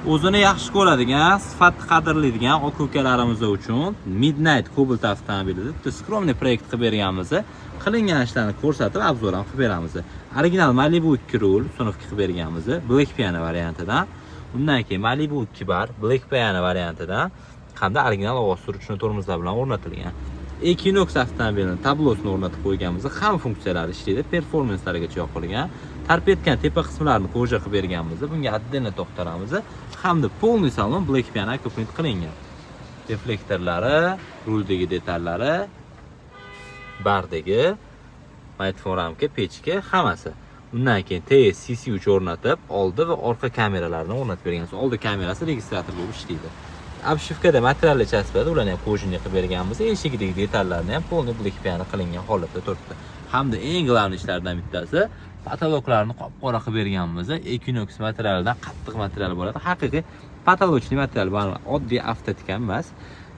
O'zini yaxshi ko'radigan, sifatni qadrlaydigan aka ukalarimiz uchun Midnight Cobalt avtomobilida bitta скромный proyekt qilib berganmiz. Qilingan ishlarni ko'rsatib, обзор ham qilib beramiz. Original Malibu 2 rul установка qilib berganmiz, Black Piano variantidan. Undan keyin Malibu 2 bar Black Piano variantidan hamda original ovoz suruvchi tormozlar bilan o'rnatilgan. Equinox avtomobilini tablosini o'rnatib qo'yganmiz. Hamma funksiyalari ishlaydi, performanslarigacha yoqilgan. Торпедка ni tepa qismlarini кожа qilib berganmiz. Bunga отдельно to'xtalamiz. Hamda полный salon Black Piano аквапринт qilingan. Reflektorlari, ruldagi detallari, бардачок, magnitofon ramka, pechka, hammasi. Undan keyin TS CC3 o'rnatib, oldi va orqa kameralarni o'rnatib berganmiz. Oldi kamerasi registrator bo'lib ishlaydi. Обшивка da materialli chaspada, ularni ham кожаный qilib berganmiz. Eshigidagi detallarni ham полный Black Piano qilingan holatda turibdi. Hamda eng главный ishlardan bittasi, потолок larni qop-qora qilib berganmiz. Equinox materialidan, qattiq material bo'ladi. Haqiqiy потолочный material, bu oddiy автоткань emas.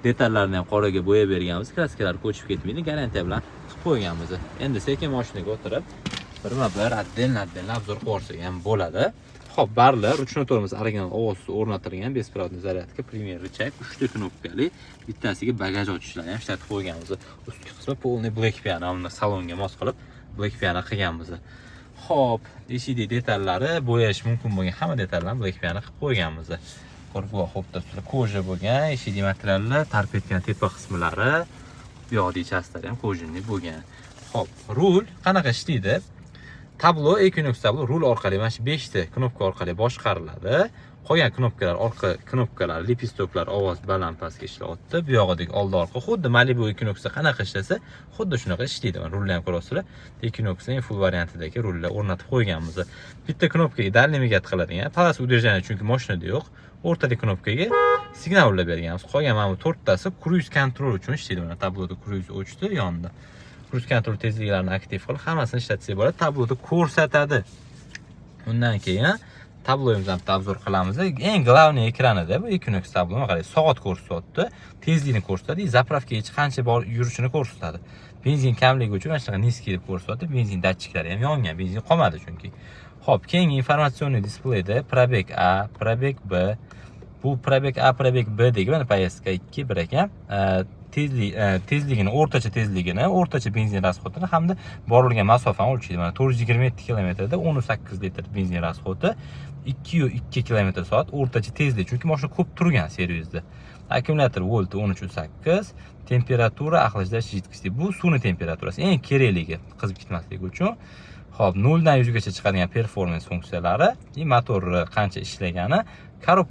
Detallarni ham qoraga bo'yab berganmiz. Краска lar ko'chib ketmaydi, garantiya bilan qilib qo'yganmiz. Endi sekin mashinaga o'tirib, birma-bir, отдельно отдельно обзор qilib yuborsak ham bo'ladi. Xo'p, barlar, ручной tormoz original ovozsiz o'rnatilgan, беспроводный зарядка, премьер рычаг, 3 ta knopkali, bittasiga bagaj ochishlarni ham ishlatib qo'yganmiz. Ustki qismi полный Black Piano, uni salonga mos qilib Black Piano qilganmiz. Xo'p, eshikdagi detallari, bo'yash mumkin bo'lgan hamma detallarni Black Piano qilib qo'yganmiz. Ko'rib, xo'p, кожа bo'lgan, eshikdagi materiallar, торпедка ni tepa qismlari, bu yoqdagi часть lari ham кожаный bo'lgan. Xo'p, rul qanaqa ishlaydi? Tablo, Equinox tablo rul orqali, mana shu 5 ta knopka orqali boshqariladi. Qolgan knopkalar, orqa knopkalar, лепесток lar ovoz baland pastga ishlayapti. Bu yog'idagi oldi orqa xuddi Malibu Equinoxda qanaqa ishlasa, xuddi shunaqa ishlaydi. Mana, rulni ham ko'ryapsizlar. Equinoxning full variantidagi rullar o'rnatib qo'yganmiz. Bitta knopkaga дальний мигать qiladigan, полоса удержания, chunki mashinada yo'q. O'rtadagi knopkaga signal ulab berganmiz. Qolgan mana bu to'rttasi круиз контроль uchun ishlaydi. Mana, tabloda kruiz o'chdi, yondi. Круиз контроль tezliklarini aktiv qilib, hammasini ishlatsak bo'ladi. Tabloda ko'rsatadi. Undan keyin tabloimizni bitta обзор qilamiz. Eng главный ekranida bu Equinox tablo, qarang, soat ko'rsatyapti, tezlikni ko'rsatadi, заправка gacha qancha bor yurishini ko'rsatadi. Benzin kamligi uchun mana shunaqa низкий deb ko'rsatadi. Benzin datchiklari ham yongan, benzin qolmadi chunki. Xo'p, keyingi информационный displeyda пробег A, пробег B, bu пробег A, пробег B degi mana поездка 2 1 ekan. Tezligini, o'rtacha tezligini, o'rtacha benzin расход ini hamda borilgan masofani o'lchaydi. Mana, 427 kilometrda 18 litr benzin расход i, 2,2 kilometr soat o'rtacha tezlik, chunki mashina ko'p turgan servisda. Akkumulyator volti 13,8, temperatura охлаждающей жидкости, bu suvni temperaturasi, eng kerakligi, qizib ketmasligi uchun. Xo'p, 0 dan 100 gacha chiqadigan performance funksiyalari и motor qancha ishlagani, коробка